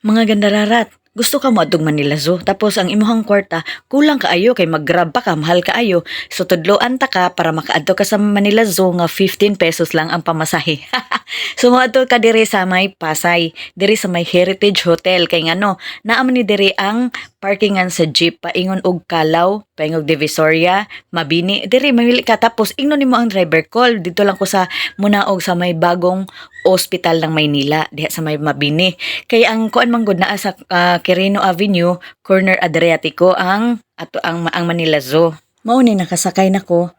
Mga gandararat, gusto ka moadtog Manila Zoo tapos ang imuhang kwarta kulang kaayo kay mag-Grab pa ka, mahal kaayo. So tudloan ta ka para makaadto ka sa Manila Zoo nga 15 pesos lang ang pamasahe. So moadto ka diri sa may Pasay, diri sa may Heritage Hotel kay ngano, naa man ni diri ang parkingan sa jeep paingon og Kalaw, paingon og Divisoria, Mabini. Diri mamili ka tapos ingnon nimo ang driver, "Call dito lang ko sa munaog sa may bagong ospital ng Maynila diha sa may Mabini." Kay ang kuan man gud naa sa Quirino Avenue, corner Adriatico ang ato ang Manila Zoo. Mao ni nakasakay nako.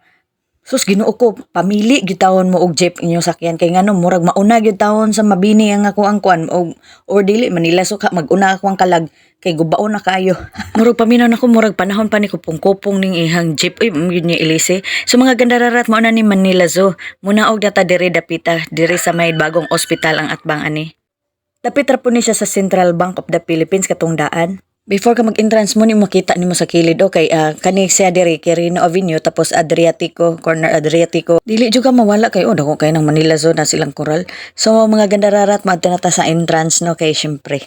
Sus, Ginoo ko, pamili gyud tawon mo og jeep inyong sakyan kay ngano murag mauna gyud tawon sa Mabini ang ako ang kuan og or dili Manila Zoo ka mag-una ako ang kalag kay gubaon na kaayo. Murag paminaw nako, murag panahon pa ni kupong-kupong ning ihang jeep, uy gyud niya ilisi. So mga gandararat, mao na ni Manila Zoo. Munaog data diri dapita diri sa may bagong ospital ang atbang ani. Dapit ra po ni siya sa Central Bank of the Philippines katong daan. Before ka mag-entrance mo ni makita nimo sa kilid, okay, kani siya diri Quirino Avenue tapos Adriatico, corner Adriatico. Dili jud ka mawala kay oh dako kay ng Manila Zoo na silang koral. So mga gandararat, maadto na ta sa entrance, no, kay syempre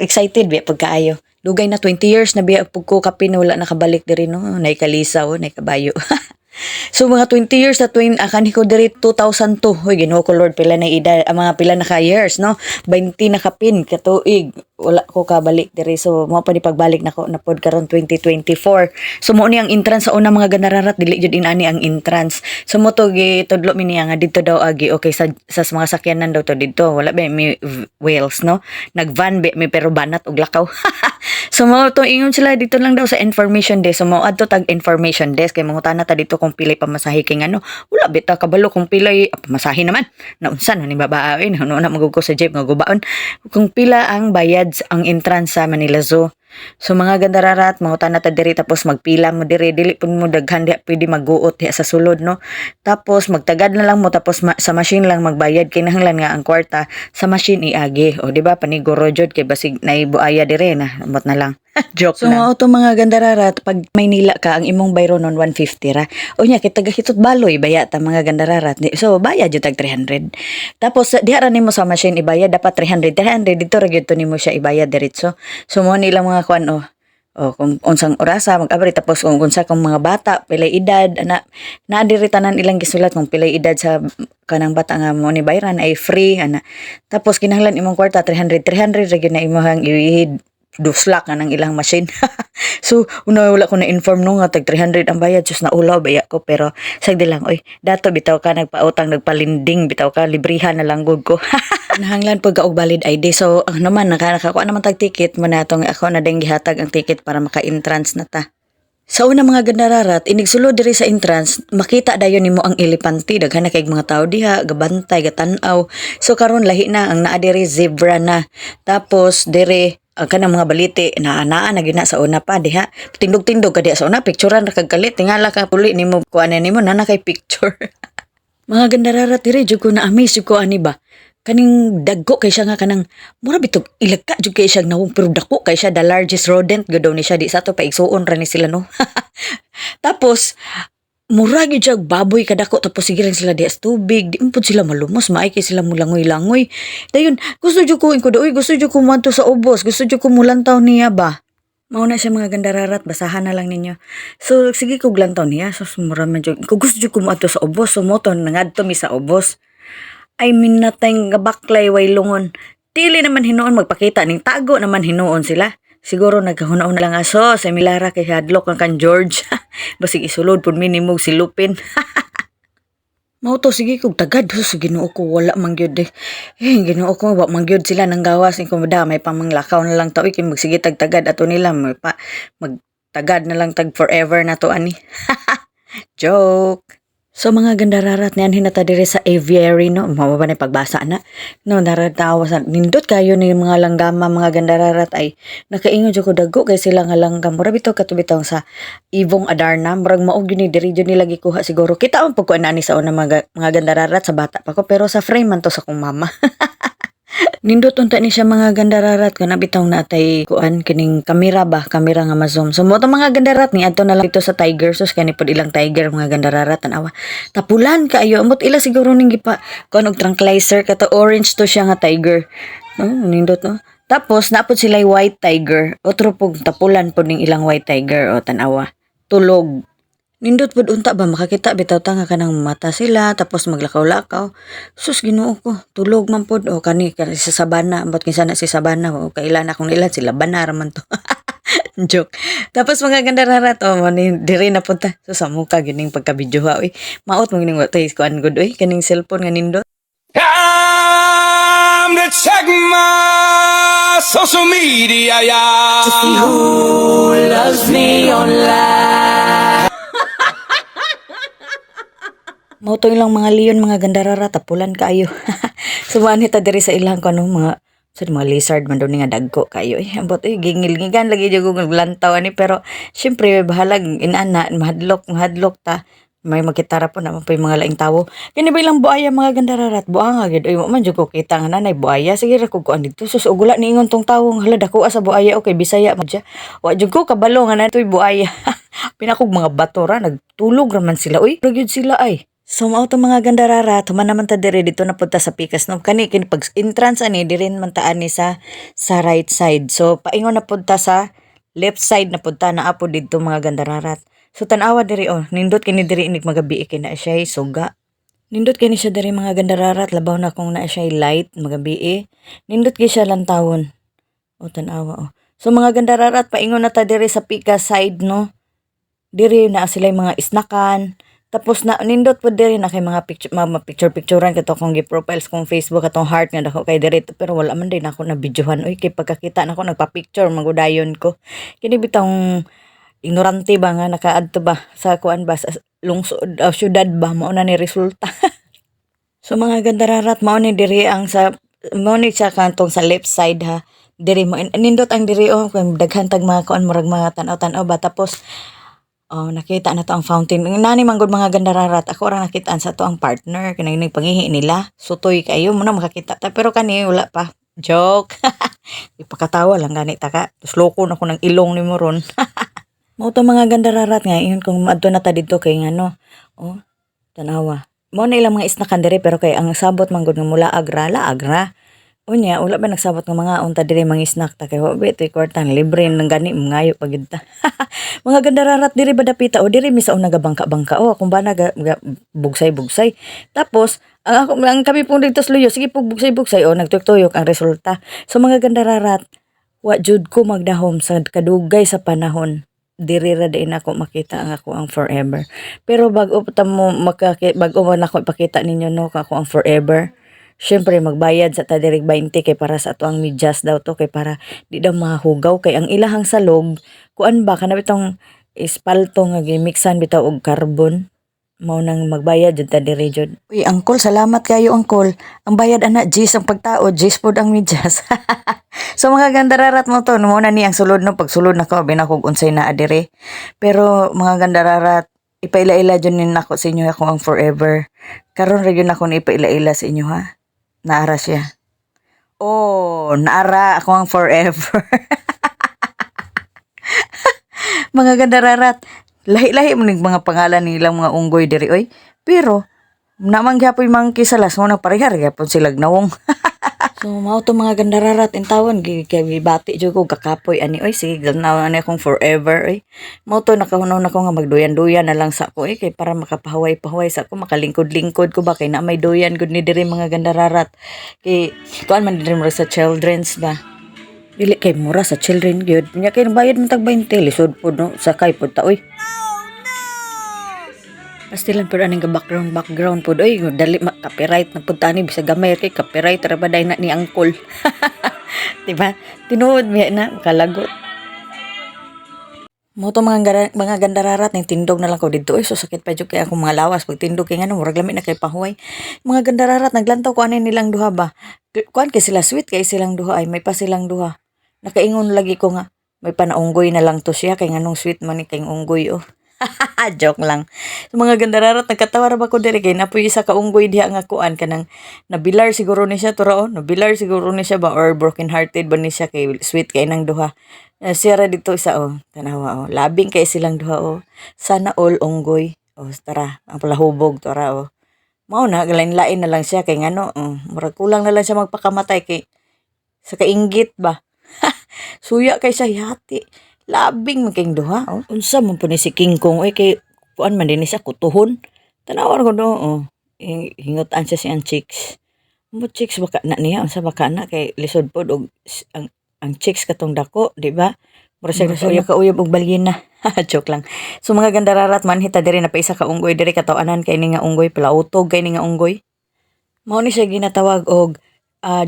excited biya pagkaayo. Dugay na, 20 years na biya pug ko kapin wala nakabalik diri, no, nay kalisaw, nay kabayo. So mga 20 years na tuwing kani ko diri 2002. Hoy, Ginoo ko Lord, pila na edad ang mga pila na ka years, no? 20 na kapin katuig wala ko kabalik diri. So mao pa ni pagbalik nako na pod karon 2024. So mao ni ang entrance sa una, mga gandararat, dili jud inani ang entrance. So mo to gitudlo mi niya nga didto daw agi, okay, sa mga sakyanan daw to didto. Wala ba mi wheels, no? Nag-van ba mi pero banat og lakaw. So mao to ingon sila dito lang daw sa information desk. So mao adto tag information desk kay mangutana ta dito kung pilay pamasahe kay ngano wala bita kabalo kung pilay pamasahe naman. Naunsa ni babae no na magugo sa jeep nga gubaon kung pila ang bayad ang entrance sa Manila Zoo. So mga gandararat, mangutana ta diri tapos magpila mo diri, dili pud mo daghan diha pwede magguot diha sa sulod, no. Tapos magtagad na lang mo tapos sa machine lang magbayad, kinahanglan nga ang kwarta sa machine iagi. O di ba paniguro jud kay basig naibuaya dire na amot na lang. Joke so, lang. So mao mga gandararat, pag Maynila ka, ang imong bayro nun 150 ra. O nya kay taga Hitot Baloy baya ta, mga gandararat. So bayad jud tag 300. Tapos diha ra nimo sa machine ibayad, dapat 300 300 dito ra gyud to nimo siya ibayad diretso. So mo nilang mga kuan oh. O kung unsang orasa mag-abri tapos kung unsa kung mga bata pilay edad ana naa diri tanan ilang gisulat kung pilay edad sa kanang bata nga mo ni bayran ay free ana. Tapos kinahanglan imong kwarta 300 300 ra gyud na imong iwihid duslak nga ng ilang machine. So, una wala ko na-inform no nga tag 300 ang bayad. Sus, naulaw baya ko pero sagdi lang, oy, dato bitaw ka nagpautang nagpalinding bitaw ka librihan na lang gud ko. Nahanglan pag og valid ID. So, ang naman nakakuha naman tag ticket mo na tong ako na din gihatag ang ticket para maka-entrance na ta. Sa una, mga gandararat, inigsulod diri sa entrance, makita dayon nimo ang elepante, daghan na kay mga tao diha, gabantay, gatan-aw. So karon lahi na ang naa diri, zebra na. Tapos diri ang kanang mga baliti naa naa na gyud na sa una pa diha. Tindog-tindog ka diha sa una, picturean ra kag kalit, tingala ka puli nimo kuan nimo na na kay picture. Mga gandararat, diri jud ko na amaze jud ko ani ba. Kaning dagko kay siya nga kanang mura bitog ilagka jud kay siya nawong pero dako kay siya, the largest rodent gud daw ni siya di sa to paigsuon ra ni sila, no. Tapos mura gyud siya baboy kadako, tapos sige rin sila diha sa tubig, di man pud sila malumos, maay kay sila mulangoy-langoy. Dayon gusto jud ko ko uy, gusto jud ko moadto sa ubos, gusto jud ko mulantaw niya ba. Mao na siya, mga gandararat, basahan na lang ninyo. So sige kog lantaw niya, so mura man jud ko gusto jud ko moadto sa ubos, so mo to nangadto mi sa ubos. Ay minatay nga baklay way lungon. Dili naman hinuon magpakita ning tago naman hinuon sila. Siguro nagkahuna-huna lang aso sa Milara kay hadlok ang kan George. Basig isulod pud minimog silupin. Mao to sige kog tagad sa Ginoo ko, wala man gyud eh. Eh Ginoo ko, wa man gyud sila nang gawas ni ko may pamanglakaw na lang ta uy kay magsige tag tagad ato nila may pa magtagad na lang tag forever na to ani. Joke. So mga gandararat, niyan hinata diri sa aviary, no, mao ba na pagbasa na no, naratawa sa nindot kayo ni mga langgama, mga gandararat, ay nakaingon jud ko dago kay sila nga langgam, mura bitaw kato bitaw sa Ibong Adarna, murag mao gyud ni diri jud nila gikuha siguro. Kita man pud ko ani sa una, mga gandararat, sa bata pa ko, pero sa frame man to sa kong mama. Nindot unta ni siya, mga gandararat, kana bitaw na atay kuan kining kamera ba, kamera nga ma-zoom. So mo to, mga gandararat, ni adto na lang dito sa tiger. Sus, kani pod ilang tiger, mga gandararat, tan-awa. Tapulan kaayo, amot ila siguro ning gipa kuan og tranquilizer kato orange to siya nga tiger. No, nindot no. Tapos naa pod sila white tiger. Otro pug tapulan pod ning ilang white tiger o, tan-awa. Tulog. Nindot pod unta ba, makakita bitaw ta nga kanang mata sila tapos maglakaw-lakaw. Sus, Ginoo ko, tulog man pod o. Kani kani sa sabana, ambot kinsa na si sabana o, kaila na akong nila sila bana ra man to. Joke. Tapos mga gandararat o, mani diri na punta. So sa muka gining pagka-video ha oy. Maot mo gining wa tay kuan gud oy, kaning cellphone nga nindot. Time to check my social media, yeah. To see who loves me online. Mao to ilang mga leon, mga gandarara, tapulan kaayo. Suman ta diri sa ilang kuno, mga sa mga lizard man daw ni nga dagko kayo eh. Ambot oy, gingil-gigan lagi jud kog lantaw ani, pero syempre bahalag inana, mahadlok mahadlok ta. May makitara po naman po yung mga laing tawo. Kini ba ilang buaya, mga gandararat? Buanga gid oy, wa man jud ko kita nga nanay buaya. Sige ra ko kuan didto. Sus, ug wala niingon tong tawo nga hala, dako sa buaya, okay Bisaya man siya. Wa jud ko kabalo nga natoy buaya. Pinakog mga bato ra, nagtulog ra man sila oy. Ra gyud sila ay. So mao to, mga gandarara, tuman naman ta diri, dito na punta sa Pikas no. Kani kini pag entrance ani, diri man ta ani sa right side. So paingon na punta sa left side na punta na apo didto, mga gandararat. So tan-awa diri oh, nindot kini diri inig magabi kay na siya suga. Nindot kini siya diri, mga gandararat, labaw na kung naa siya light magabi. Nindot kay siya lantawon. O, tan-awa oh. So mga gandararat, paingon na ta diri sa Pikas side no. Diri na sila yung mga isnakan. Tapos na nindot po diri na kay mga picture, mga picture picturean kato kong gi-profiles kong Facebook atong heart nga dako kay diri, pero wala man din ako na videohan oy, kay pagkakita nako nagpa-picture magudayon ko. Kini bitong ignorante ba nga nakaadto ba sa kuan ba, sa lungsod, syudad ba, mao na ni resulta. So mga gandararat, mao ni diri ang sa mao ni siya kantong sa left side ha. Diri mo nindot ang diri oh, kay daghan tag mga kuan, murag mga tan-aw-tan-aw ba. Tapos oh, nakita na to ang fountain. Nani man gud, mga gandararat, ako ra nakitaan sa to ang partner kanang nagpangihi nila. Sutoy kayo mo na makakita ta, pero kani wala pa. Joke. Ipakatawa lang gani ta ka. Tusloko na ko ng ilong nimo ron. Mao to, mga gandararat, nga ingon kung maadto na ta didto kay ngano. Oh, tanawa. Mao na ilang mga isnakan diri, pero kay ang sabot man gud nga mula agra la agra. Unya, wala ba nagsabot nga mga unta diri mga snack ta kay wa ba ito'y kwarta, libre nang gani mangayo pa gid ta. Mga gandararat, diri ba dapita o, diri mi sa una gabangka-bangka o, akong bana ga bugsay-bugsay. Tapos ang ako ang kami pong dito sa Luyo, sige pug bugsay-bugsay o, nagtuyok-tuyok ang resulta. So mga gandararat, wa jud ko magdahom sa kadugay sa panahon. Diri ra din ako makita ang ako ang forever. Pero bag-o pa ta mo bag-o man ako ipakita ninyo no ako ang forever. Syempre magbayad sa ta diri 20 kay para sa ato ang medyas daw to, kay para di daw mahugaw, kay ang ilahang salog kuan ba, kana bitong espalto nga gimixan bitaw og carbon. Mao nang magbayad jud ta diri jud. Uy, angkol, salamat kayo, angkol. Ang bayad ana, G's ang pagtao, G's pod ang medyas. So mga gandararat, mo to, mo na ni ang sulod no, pagsulod nako binakog unsay naa diri. Pero mga gandararat, ipaila-ila jud nin nako sa inyo ako ang forever. Karon ra gyud nako ni ipaila-ila sa inyo ha. Naara siya. Oh, naara ako ang forever. Mga gandararat, lahi-lahi mo ning mga pangalan nilang mga unggoy diri oy. Pero naman gyapoy monkey sa las mo nang parehar gyapon sila nawong. So mao to, mga gandararat, intawon gibati jud ko kakapoy ani oy, sige ganaw ani akong forever oy. Mao to, nakahunaw na ko nga magduyan-duyan na lang sa ko eh, kay para makapahuway-pahuway sa ko, makalingkod-lingkod ko ba, kay na may duyan gud ni diri, mga gandararat. Kay kuan man diri, mura sa children's ba. Dili kay mura sa children gyud. Nya kay bayad man tag 20, lisod pod no, sakay pod ta oy. Pastilan pero aning background background pod oy, dali ma copyright na pud tani, bisag gamay kay copyright ra ba na ni angkol. Diba? Tinuod mi na kalagot. Mo to mga mga gandararat, ning tindog na lang ko didto oy, so sakit pa jud kay akong mga lawas pag tindog kay ngano murag lami na kay pahuway. Mga gandararat, naglantaw ko ani nilang duha ba. Kuan kay sila, sweet kay silang duha ay, may pa silang duha. Nakaingon lagi ko nga may panaunggoy na lang to siya kay nganong sweet man ni kay unggoy oh. Joke lang. So, mga gandararat, nagkatawa ra ba ko diri kay napoy isa ka unggoy diha nga kuan, kanang nabilar siguro ni siya to ra oh, nabilar siguro ni siya ba or broken hearted ba ni siya kay sweet kay nang duha. Siya ra dito isa oh, tanawa oh. Labing kay silang duha oh. Sana all unggoy. Oh, tara, ang palahubog to ra oh. Mao na lain-lain na lang siya kay ngano, oh, murag kulang na lang siya magpakamatay kay Sa kainggit ba? Suya kay siya yati. Labing man kayong duha. Oh. Unsa man po ni si King Kong oy, kay kuan man din ni siya kutuhon. Tanawan ko do, oh. Hingutan siya siyang chicks. Mo chicks baka na niya, unsa baka na kay lisod pod og ang chicks katong dako, di ba? Mura siya nakauyab og balyena. Joke lang. So mga gandararat, man hita diri na pa isa ka unggoy diri, katawanan kay ni nga unggoy, palautog kay ni nga unggoy. Mao ni siya ginatawag og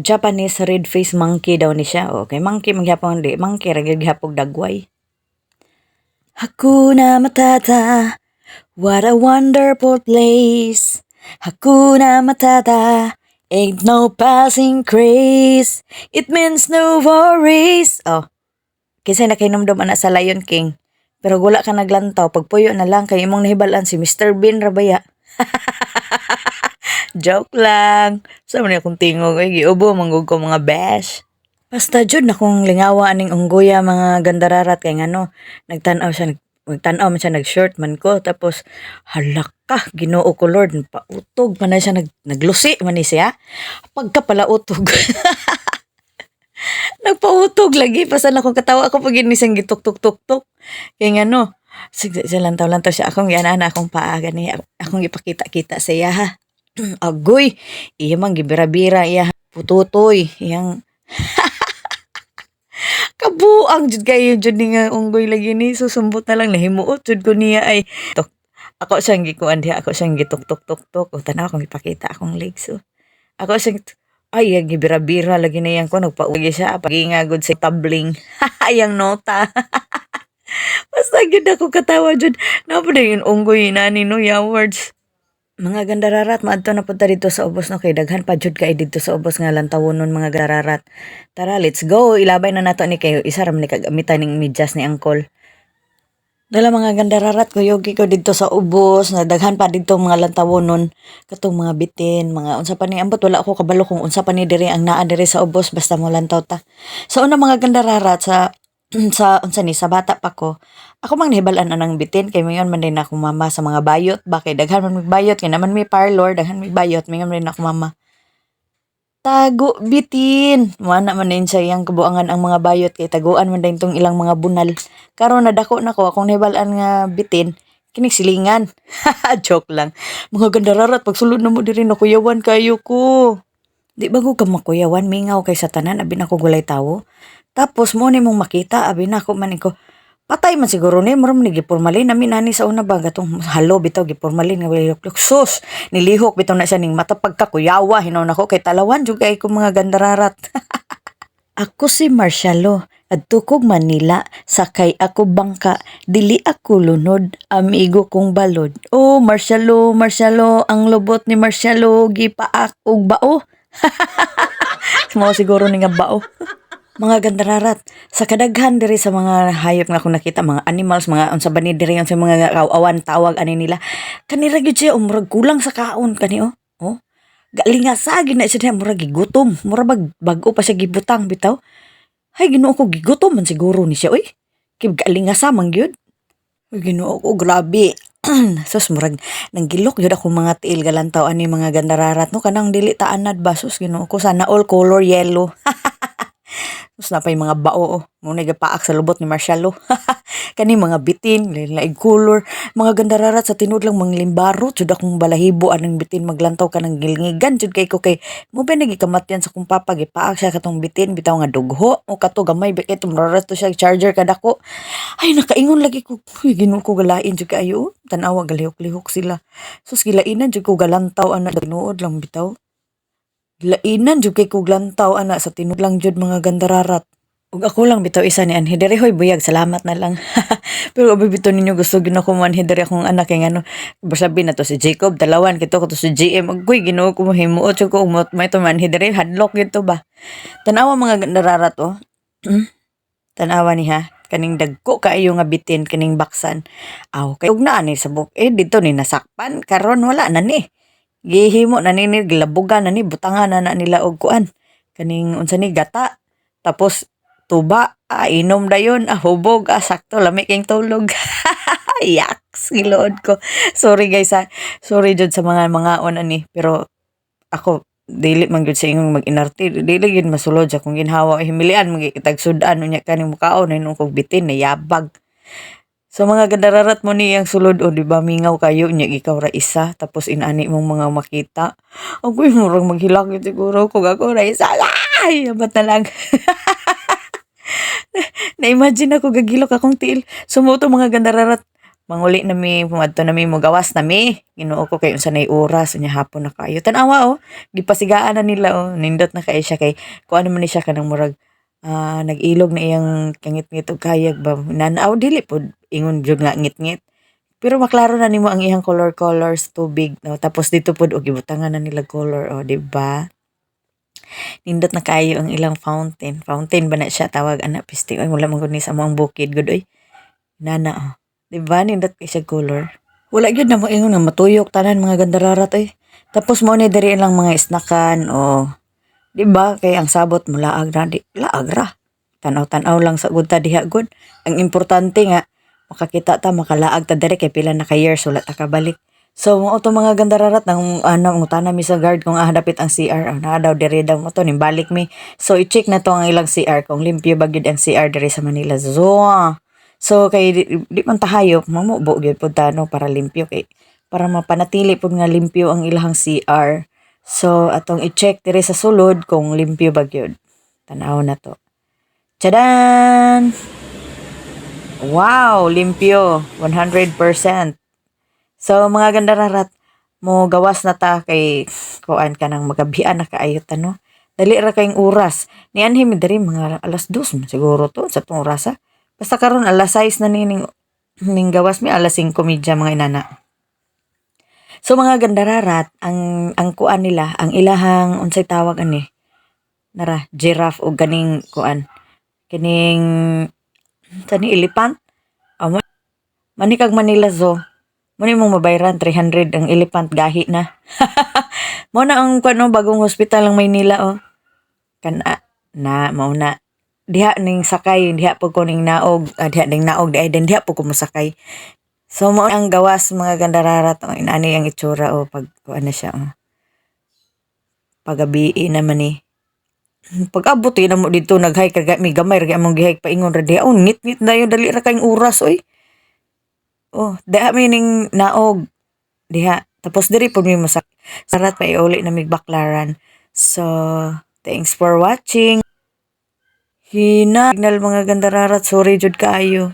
Japanese red face monkey daw ni siya. Okay, monkey magyapon di, monkey ra gyud gihapog dagway. Hakuna Matata, what a wonderful place. Hakuna Matata, ain't no passing craze. It means no worries. Oh, kinsay nakahinumdom ana sa Lion King? Pero wala ka naglantaw, pagpuyo na lang kay imong nahibalan si Mr. Bean ra baya. Joke lang. Sa man akong tingog ay giubo manggug ko, mga besh. Basta jud na kong lingawa aning unggoya, mga gandararat, kay ngano nagtan-aw siya, nagtan-aw man siya, nag-short man ko, tapos halak ka, Ginoo ko Lord, pautog man na siya, naglusi man ni siya pagka pala utog, nagpautog lagi. Pasan akong katawa ako pag ini siyang gituk-tuk-tuk-tuk kay ngano sige siya lantaw-lantaw siya, akong gianana akong paa gani, akong ipakita-kita sa iya ha. Agoy, iya man gibira-bira iya pututoy iyang kabuang jud kayo jud ni nga unggoy lagi ni. Susumbot na lang nahimuot jud ko niya ay tok. Ako siyang gikuan diha, ako siyang gituk tuk tuk tuk. O tanaw, akong ipakita akong legs, oh. Ako siyang ay ang gibira-bira lagi na yan ko, nagpaugi siya pagingagod sa tabling ayang nota. Basta gyud ako katawa jud na po yung unggoy nani no ya words. Mga gandararat, maadto na punta dito sa ubos no, kay daghan pa jud kay dito sa ubos nga lantawonon, mga gandararat. Tara, let's go. Ilabay na nato ni kay isa ra man ni kagamitan ning medyas ni Angkol. Dala mga gandararat, kuyogi ko dito sa ubos, na daghan pa dito mga lantawonon, katong mga bitin, mga unsa pa ni, ambot wala ako kabalo kung unsa pa ni diri ang naa diri sa ubos, basta mo lantaw ta. Sa una, mga gandararat, sa unsa ni, sa bata pa ko, ako mang nahibal-an anang bitin kay mayon man din akong mama sa mga bayot ba, kay daghan man mig bayot, kay naman may parlor, daghan may bayot, mayon man din ako mama. Tago bitin. Mana man din siya iyang kabuangan ang mga bayot kay taguan man din tong ilang mga bunal. Karon nadako na ko, akong nahibal-an nga bitin kining silingan. Joke lang. Mga gandararat, pagsulod na mo diri nakuyawan kayo ko. Di ba ko ka makuyawan, mingaw kay sa tanan, abi na ko gulay tawo. Tapos mo ni mong makita, abi na ko man ko patay man siguro ni, mura man ni gipurmalin namin nani sa una ba gatong halo bitaw gipurmalin nga walay lukluk. Sus, nilihok bitaw na siya ning mata pagkakuyawa hinaw nako kay talawan jud kay ko, mga gandararat. Ako si Marcialo, adto kog Manila, sakay ako bangka, dili ako lunod, amigo kong balod. Oh, Marcialo, Marcialo, ang lobot ni Marcialo, gipaak og bao. Mao siguro ni nga bao. Mga gandararat, sa kadaghan diri sa mga hayop nga akong nakita, mga animals, mga unsa ba ni diri sa mga awan tawag ani nila. Kanira gyud siya murag kulang sa kaon kani, oh. Oh. Galinga sa gyud na siya diha, murag gigutom, murag bag-o pa siya gibutang bitaw. Hay Ginoo ko, gigutom man siguro ni siya oy. Kay galinga sa man gyud. Uy, Ginoo ko, grabe. Sus, murag nanggilok jud ako mga tiil galantaw ani, mga gandararat no, kanang dili taanad ba, sus Ginoo ko, sana all color yellow. Sus, napay mga bao, oh. Mo na gapaak sa lubot ni Marcialo. Kani mga bitin, laing color, mga gandararat, sa tinuod lang manglimbaro jud akong balahibo anang bitin maglantaw ka ng gilngigan jud kay ko, kay mo ba nagikamatyan sa kong papa, gipaak siya katong bitin bitaw nga dugho o kato gamay ba kay tumraras to siya charger kadako. Ay, nakaingon lagi ko. Uy, Ginoo ko, galain jud kaayo, oh. Tan-awa, galihok-lihok sila. Sus, gilainan jud ko galantaw ana, tinuod lang bitaw. Gilainan jud kay ko glantaw ana sa tinuod lang jud, mga gandararat. Ug ako lang bitaw isa ni anhi diri, hoy buyag, salamat na lang. Pero abi bitaw ninyo gusto gyud ako moanhi diri akong anak kay ngano sabi na to si Jacob dalawan kito ko to si GM. Agoy, Ginoo ko, himuot jud ko umot may to manhi diri, hadlok gyud to ba. Tan-awa, mga gandararat, oh. Tan-awa ni ha, kaning dagko kaayo nga bitin kaning baksan. Aw kay ug naa ni sa buk eh dito ni nasakpan, karon wala na ni. Gihimo na ni gilabugan na ni, butangan na na nila og kuan. Kaning unsa ni, gata. Tapos tuba, ah, inom dayon, ah, hubog, ah, sakto lami kayong tulog. Yaks, gilood ko. Sorry guys ha. Sorry jud sa mga on ani, pero ako Dili man gyud sa ingon mag-inarte, dili gyud masulod sa akong ginhawa. Himilian man gyud kitag sud-an, unya kaning mukaon na kog bitin nayabag. So mga gandararat, mo ni ang sulod o, di ba mingaw kayo nya ikaw ra isa, tapos inani mong mga makita. Agoy, murag maghilak gyud siguro kung ako ra isa. Ay, abat na lang. Na-imagine ako gagilok akong tiil. So mo to, mga gandararat. Manguli na mi, pumadto na mi, mugawas na mi. Ginoo ko, kay unsa nay oras, unya hapon na kayo. Tan-awa oh, gipasigaan na nila oh. Nindot na kay siya kay kuan man ni siya kanang murag nag-ilog na iyang kangit-ngit og kayag ba. Nanaw, dili pod ingon jud nga ngit-ngit. Pero maklaro na nimo ang iyang color colors tubig, no. Tapos dito pod og gibutangan na nila color oh, di ba? Nindot na kayo ang ilang fountain. Fountain ba na siya tawag ana, pisting? Ay, wala man gud ni sa among bukid gud oy. Nana oh. Di ba nindot kay siya color? Wala gyud na moingon nga matuyok tanan, mga gandararat oy. Tapos mo ni diri lang mga snackan o, di ba, kay ang sabot mo laag na di laag ra. Tanaw-tanaw lang sa gud ta diha gud. Ang importante nga makakita ta, makalaag ta diri kay pila na ka years wala ta kabalik. So mao to, mga gandararat, nang ano, ngutana mi sa guard kung dapit ang CR, ah, naa daw diri daw mo to ning balik mi. So i-check na to ang ilang CR kung limpyo ba gyud ang CR diri sa Manila Zoo. So kay di man ta hayop, mamubo gyud pud ta no para limpyo, kay para mapanatili pud nga limpyo ang ilahang CR. So atong i-check diri sa sulod kung limpyo ba gyud. Tan-aw na to. Tchadan! Wow, limpyo 100%. So mga gandararat, mo gawas na ta kay kuan ka nang magabian na kaayo ta no. Dali ra kayong oras. Nianhi mi diri mga alas 2 man siguro to sa tong orasa. Basta karon alas 6 na ni ning gawas mi, alas 5:30, mga inana. So mga gandararat, ang kuan nila, ang ilahang unsay tawag ani? Nara, giraffe o ganing kuan. Kining sa ni elephant. Amo manikag Manila Zoo. Mo ni mong mabayran 300 ang elephant gahi na. Mo na ang kuan oh, bagong hospital ang Maynila oh. Kana na mao na diha ning sakay, diha po ko ning naog, diha ning naog di ay din diha po ko mosakay. So mao ang gawas, mga gandararat oh, inani ang itsura oh, pag kuan na siya oh. Pagabii naman ni. Pag abot na mo dito, nag-hike ra mi, gamay ra among gi-hike paingon ra diha. Oh, ngit-ngit na yun, dali ra kayong oras oy. Oh, diha mi ning naog diha. Tapos diri pud mi mosak. Sarat pa iuli na mig Baclaran. So, thanks for watching. Hina, signal, mga gandararat, sorry jud kaayo.